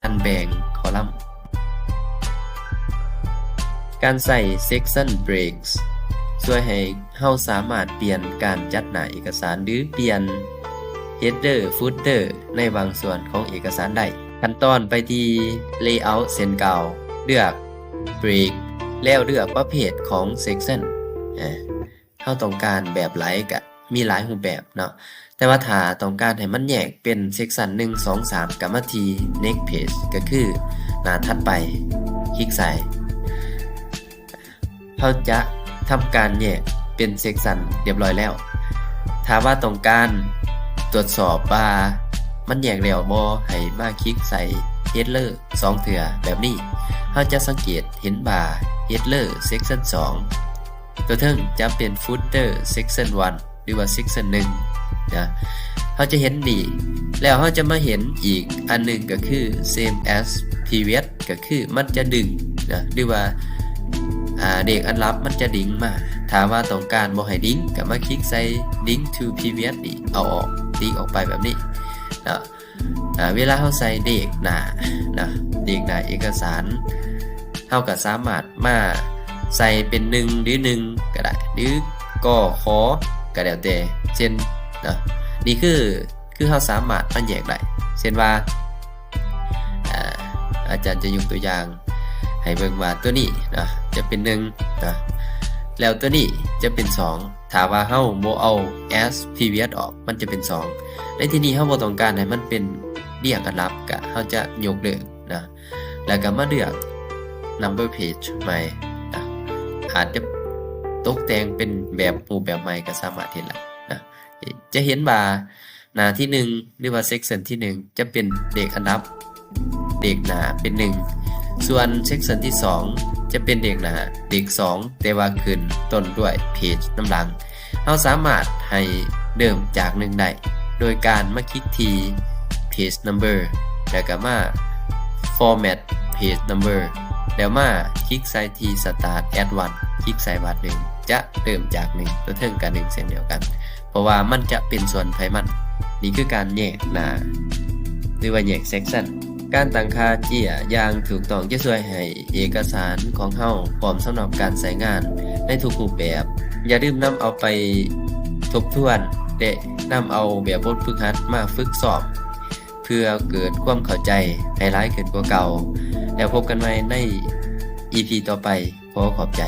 ການແບ່ງຄໍລັມ. ການໃຊ້ Section Breaks ຊ່ວຍໃຫ້ເຮົາສາມາດປ່ຽນການຈັດໜ້າເອກະສານ ຫຼື ປ່ຽນ Header Footer ໃນບາງສ່ວນຂອງເອກະສານໄດ້. ຂັ້ນຕອນໄປທີ່ Layout ເຊັ່ນເກົ່າ, ເລືອກ Break ແລ້ວເລືອກປະເພດຂອງ Section. ເຮົາຕ້ອງການແບບໃດກະມີຫຼາຍຮູບແບບເນາະ, ແຕ່ວ່າຖ້າຕ້ອງການໃຫ້ມັນແຍກເປັນ Section ໜຶ່ງ ສອງ ສາມ ກະມາທີ່ Next Page ກະຄືໜ້າຖັດໄປ, ຄລິກໃສ່. ເຮົາຈະທຳການແຍກເປັນ Section ຮຽບຮ້ອຍແລ້ວ. ຖ້າວ່າຕ້ອງການຕວດສອບວ່າມັນແຍກແລ້ວບໍ່, ໃຫ້ມາຄລິກໃສ່ Header ສອງເທື່ອແບບນີ້. ເຮົາຈະສັງເກດເຫັນວ່າ Header Section ສອງ ຕົວເທິງຈະເປັນ Footer Section ໜຶ່ງ ຫຼືວ່າ Section ໜຶ່ງ ນະ. ເຮົາຈະເຫັນນີ້ ແລ້ວເຮົາຈະມາເຫັນອີກອັນໜຶ່ງກະຄື Same as Previous ກະຄືມັນຈະດຶງນະ ຫຼືວ່າ ອາ ເລກອັນດັບມັນຈະດິງມາ. ຖ້າວ່າຕ້ອງການບໍ່ໃຫ້ດິງ ກະມາຄລິກໃສ່ Link to Previous ນີ້ ເອົາອອກ ດິງອອກໄປແບບນີ້ນະ. ອາ ເວລາເຮົາໃສ່ເລກໜ້ານະ ເລກໜ້າເອກະສານ ເຮົາກະສາມາດມາໃສ່ເປັນ ໜຶ່ງ ຫຼື ໜຶ່ງ ກະໄດ້ ຫຼື ກ ຂ ກະແລ້ວແຕ່ ເຊັ່ນນະ ນີ້ຄື ຄືເຮົາສາມາດມາແຍກໄດ້ ເຊັ່ນວ່າ ອາ ອາຈານຈະຍົກຕົວຢ່າງໃຫ້ເບິ່ງວ່າຕົວນີ້ນະ ຈະເປັນ ໜຶ່ງ ນະ ແລ້ວຕົວນີ້ຈະເປັນ ສອງ. ຖ້າວ່າເຮົາບໍ່ເອົາ as previous ອອກ ມັນຈະເປັນ ສອງ. ໃນທີ່ນີ້ເຮົາບໍ່ຕ້ອງການໃຫ້ມັນເປັນລຽງອັນດັບ ກະເຮົາຈະຍົກເລີກນະ ແລ້ວກະມາເລືອກ Number Page ໃໝ່ນະ. ອາດຈະຕົກແຕ່ງເປັນແບບ ຮູບແບບໃໝ່ກະສາມາດເຮັດໄດ້ນະ. ຈະເຫັນວ່າໜ້າທີໜຶ່ງ ຫຼືວ່າ Section ທີໜຶ່ງ ຈະເປັນເລກອັນດັບ ເລກໜ້າເປັນ ໜຶ່ງ, ສ່ວນ Section ທີສອງ ຈະເປັນເລກໜ້າເລກ ສອງ ແຕ່ວ່າຂຶ້ນຕົ້ນດ້ວຍ Page ນຳຫຼັງ. ເຮົາສາມາດໃຫ້ເລີ່ມຈາກ ໜຶ່ງ ໄດ້ ໂດຍການມາຄລິກທີ່ Page Number ແລ້ວກະມາ Format Page Number ແລ້ວມາຄລິກໃສ່ທີ່ Start at one ຄລິກໃສ່ວາດ ໜຶ່ງ ຈະເລີ່ມຈາກ ໜຶ່ງ ຕົວເທິງກະ ໜຶ່ງ ເຊັ່ນດຽວກັນ ເພາະວ່າມັນຈະເປັນສ່ວນໃຜມັນ. ນີ້ຄືການແຍກໜ້າ ຫຼືວ່າແຍກ Section. ການຕັ້ງຄ່າເຈ້ຍຢ່າງຖືກຕ້ອງຈະຊ່ວຍໃຫ້ເອກະສານຂອງເຮົາພ້ອມສຳລັບການໃຊ້ງານໃນທຸກຮູບແບບ. ຢ່າລືມນຳເອົາໄປທົບທວນ ແລະ ນຳເອົາແບບບົດຝຶກຫັດມາຝຶກຊ້ອມ ເພື່ອເກີດຄວາມເຂົ້າໃຈໃຫ້ຫຼາຍຂຶ້ນກວ່າເກົ່າ. ແລ້ວພົບກັນໃໝ່ໃນ ອີພີ ຕໍ່ໄປ. ຂໍຂອບໃຈ.